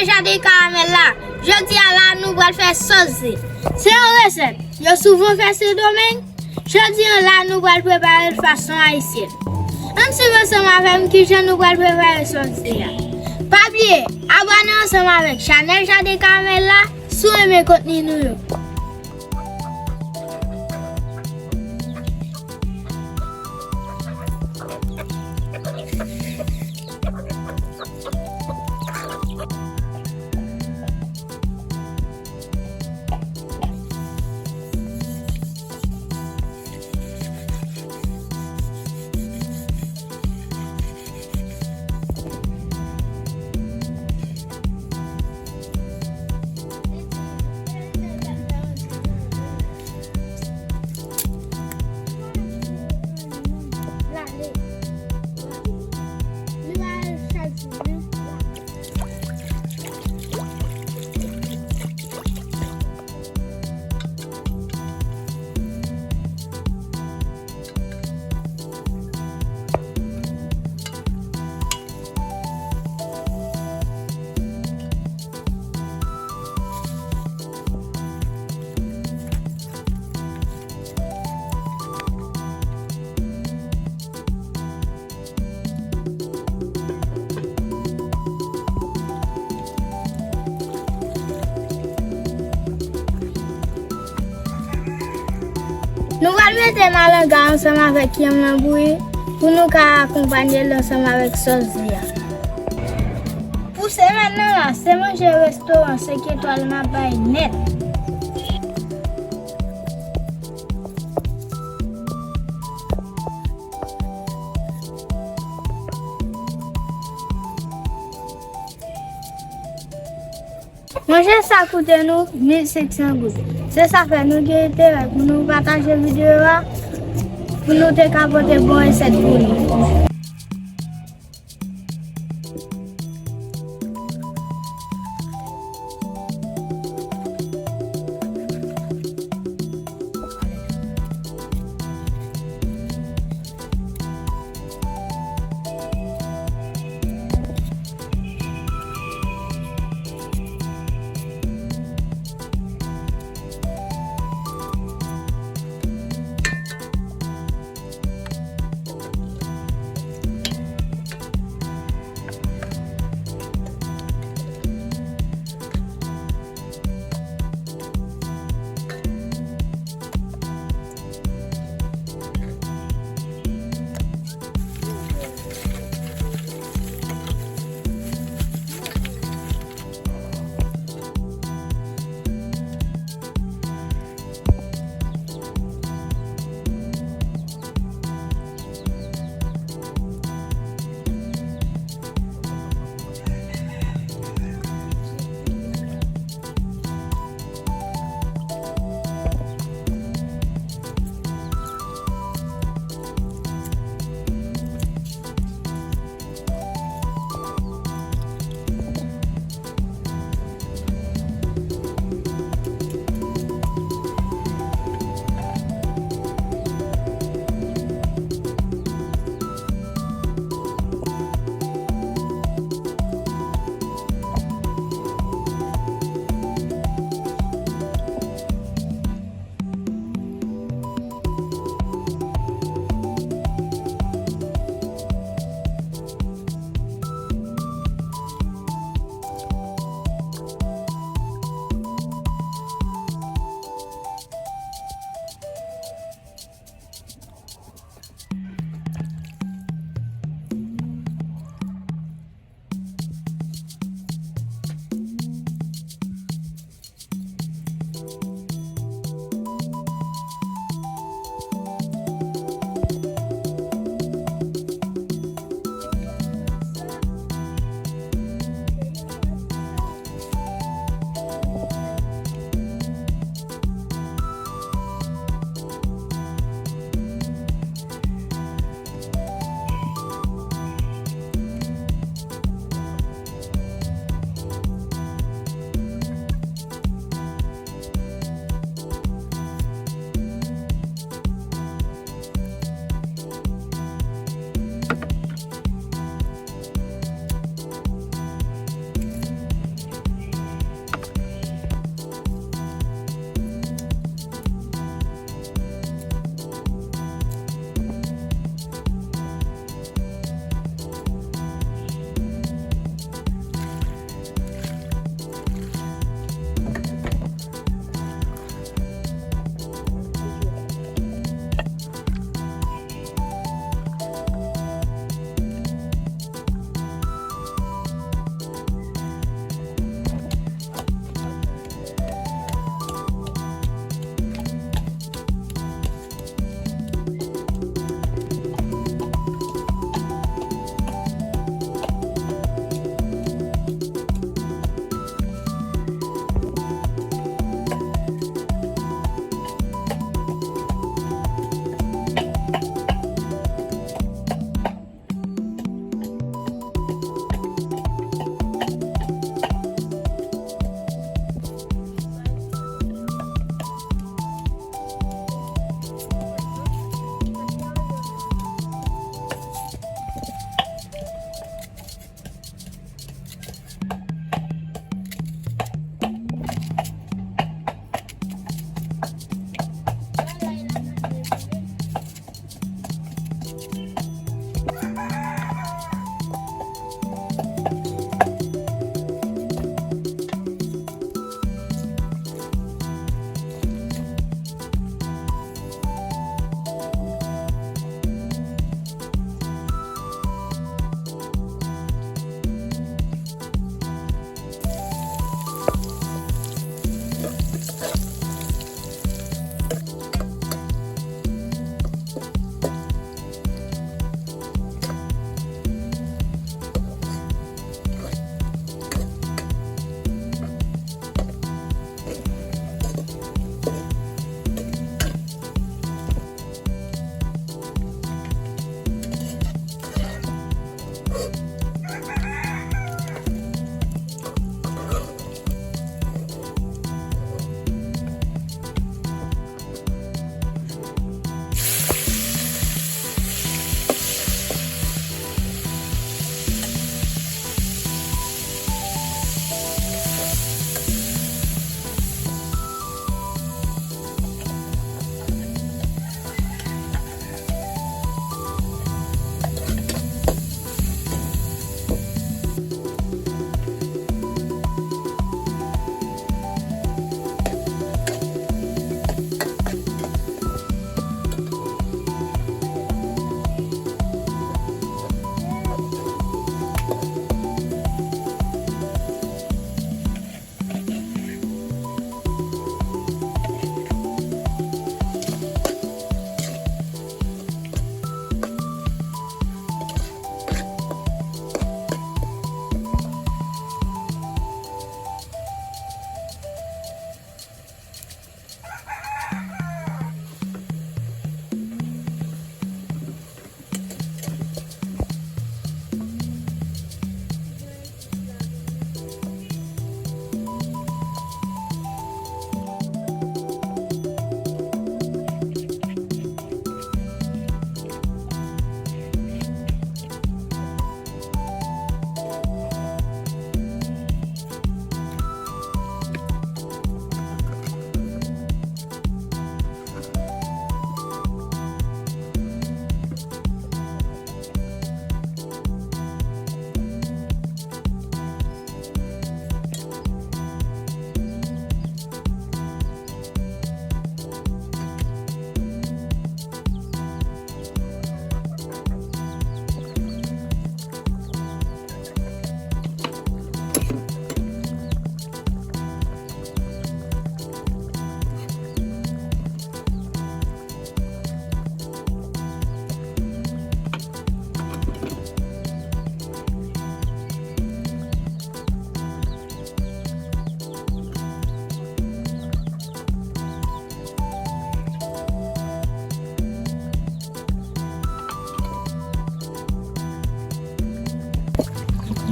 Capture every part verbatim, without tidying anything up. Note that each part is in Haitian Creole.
Jaden karamèl la. Jodi a la, nou pral fè sòs ze. Se yon resèt yo souvan fè Sendomeng. Jodi a la, nou pral prepare l fason ayisyèn. Ann swiv ansanm avè m kijan nou pral prepare sòs ze a. Pa bliye, abòne ansanm avèk chanèl Jaden Karamèl la si w renmen kontni nou yo. Nou pral mete malanga ansanm avèk yanm nan bouyi pou nou ka akonpanye l ansanm avèk sòs ze a. Pou semèn nan la, se manje restoran senk etwal m ap bay nèt. Manje sa koute nou mil senk san goud. Se sa fè nou gen enterè pou nou pataje videyo a, pou nou te ka pote bon resèt pou nou.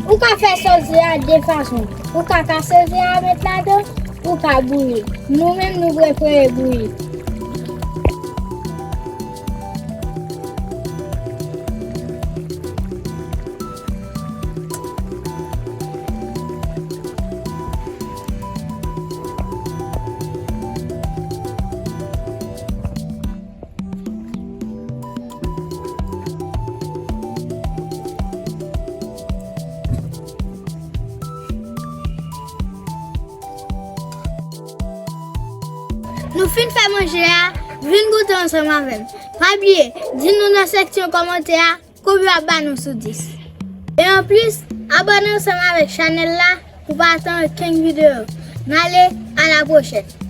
Ou ka fè sòs ze a de fason. Ou ka kase ze a met ladan, ou ka bouyi. Nou menm nou prefere bouyi. Nou fin fè manje a, vin goute ansanm avè m. Pa bliye, di nou nan seksyon kòmantè a konbyen w ap ba nou sou dis. E anplis, abòne ansanm avèk chanèl la pou pa rate okenn videyo. N ale, a la pwochèn.